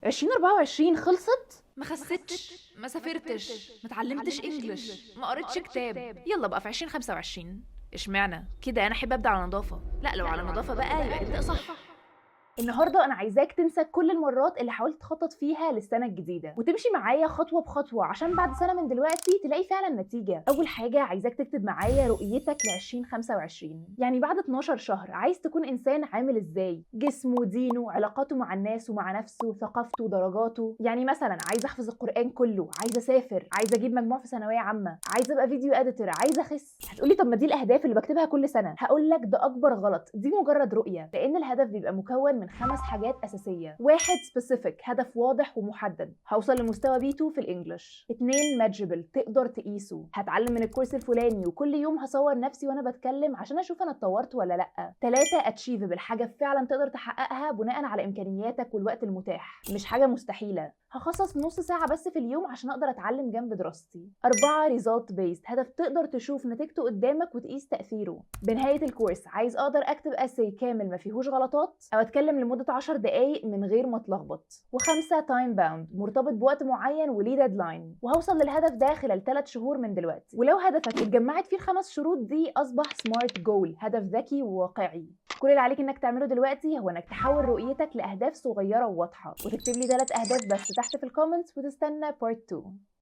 2024 خلصت؟ ما خسيتش، ما سافرتش، ما اتعلمتش English، ما قريتش كتاب. يلا بقى في 2025. اشمعنى كده؟ انا احب ابدا على نظافه. لا، لو على نظافة بقى يبقى نبدا صح. النهارده انا عايزاك تنسى كل المرات اللي حاولت تخطط فيها للسنة الجديدة وتمشي معايا خطوة بخطوة، عشان بعد سنة من دلوقتي تلاقي فعلا نتيجه. اول حاجة عايزاك تكتب معايا رؤيتك ل 2025، يعني بعد 12 شهر عايز تكون انسان عامل ازاي؟ جسمه، دينه، علاقاته مع الناس ومع نفسه، ثقافته، درجاته. يعني مثلا عايز احفظ القران كله، عايز اسافر، عايز اجيب مجموع في ثانوية عامه، عايز ابقى video editor، عايز اخس. هتقولي طب ما دي الاهداف اللي بكتبها كل سنه. هقول لك ده اكبر غلط، دي مجرد رؤية، لان الهدف بيبقى مكون من 5 حاجات أساسية. 1 specific، هدف واضح ومحدد، هوصل لمستوى B2 في ال English. 2 measurable، تقدر تقيسه، هتعلم من الكورس الفلاني وكل يوم هصور نفسي وانا بتكلم عشان اشوف انا اتطورت ولا لا. 3 achievable، حاجة فعلا تقدر تحققها بناء على امكانياتك والوقت المتاح، مش حاجة مستحيلة. هخصص نص ساعة بس في اليوم عشان أقدر أتعلم جنب دراستي. 4 result based، هدف تقدر تشوف نتيجته قدامك وتقيس تأثيره. بنهاية الكورس عايز أقدر أكتب essay كامل ما فيهوش غلطات، أو أتكلم لمدة 10 دقايق من غير ما أتلخبط. و5 time bound، مرتبط بوقت معين وليه deadline، وهوصل للهدف ده خلال 3 شهور من دلوقتي. ولو هدفك اتجمعت فيه الخمس شروط دي أصبح SMART goal، هدف ذكي وواقعي. كل اللي عليك انك تعمله دلوقتي هو انك تحول رؤيتك لاهداف صغيرة وواضحه، وتكتب لي 3 اهداف بس تحت في ال comments، وتستنى part 2.